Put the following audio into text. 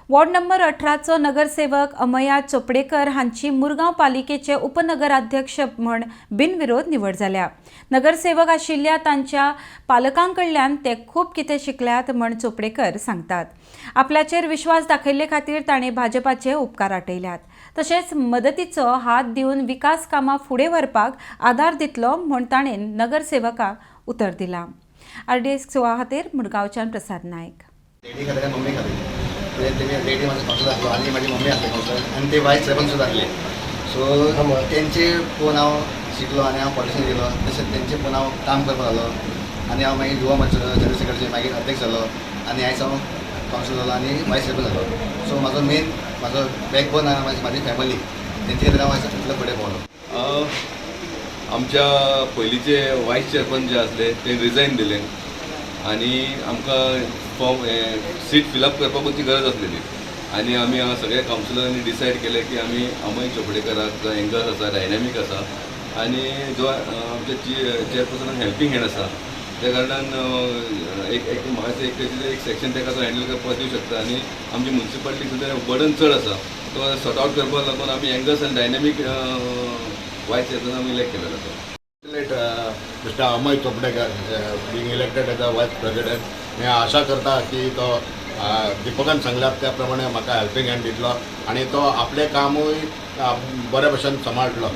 Ward number 18चो नगरसेवक अमया चोपडेकर हांची मुरगांव पालिकेचे उपनगराध्यक्ष म्हण बिनविरोध निवड जाल्या. नगरसेवक आशिल्ल्या तांच्या पालकां कडल्यान ते खूब कितें शिकल्यात म्हण चोपडेकर सांगतात. आपल्याचेर विश्वास दाखयल्ले खातीर ताणें भाजपाचे उपकार आटयल्यात. तशेंच मदतीचो हात दिवन विकास कामां फुडें व्हरपाक आदार दितलो म्हूण ताणें नगरसेवकाक उतर दिलां. आरडीएस 16 खातीर मुरगांवच्यान प्रसाद नायक. डॅडी खातीर आनी मम्मी खातीर. म्हणजे तेमी डॅडी म्हाजो कावन्सिलर आसलो आनी म्हाजी मम्मी आसली कावन्सिलर आनी ते वायस सरपंच सुद्दां आसले. सो तेंचे पळोवन हांव शिकलो आनी हांव पॉलिटिक्सान गेलो. तशेंच तेंचे पळोवन हांव काम करपाक लागलो आनी हांव मागीर युवा मोर्चा जनरल सेक्रेटरी, मागीर अध्यक्ष जालो आनी आयज हांव कावन्सिलर जालो आनी वायस सरपंच जालो. सो म्हाजो मेन, म्हाजो बॅकबोन आहा म्हाजी म्हाजी फॅमिली. तेंचे खातीर हांव आयज इतलो फुडें पावलो. आमच्या पयलींचे वायस चेअरमन जे आसले ते रिजायन दिलें आनी आमकां फॉर्म सीट फिलअप करपाकूच ती गरज आसलेली आनी आमी हांगा सगळ्या कावन्सिलरांनी डिसायड केलें की आमी अमय चोपडेकराक, जो यंगर आसा, डायनॅमीक आसा आनी जो आमच्या चेअरपर्सनाक हेल्पींग हँड आसा, त्या कारणान एक एक म्हाका दिसता एक तेजें एक सेक्शन ताका तो हँडल करपाक दिवं शकता आनी आमची मुन्सिपालिटी सुद्दां बर्डन चड आसा, तो सॉर्ट आवट करपाक लागून आमी यंगर्स आनी डायनॅमीक वायस चेअरपर्सन आमी इलेक्ट केलेलो आसा. Congratulate Mr. Amay Chopdekar being elected as a vice president. मी आशा करता की तो दीपकान सांगल्या त्या प्रमाणे म्हाका हेल्पिंग हँड दितलो आनी तो आपलें कामूय बरे भशेन सांबाळटलो.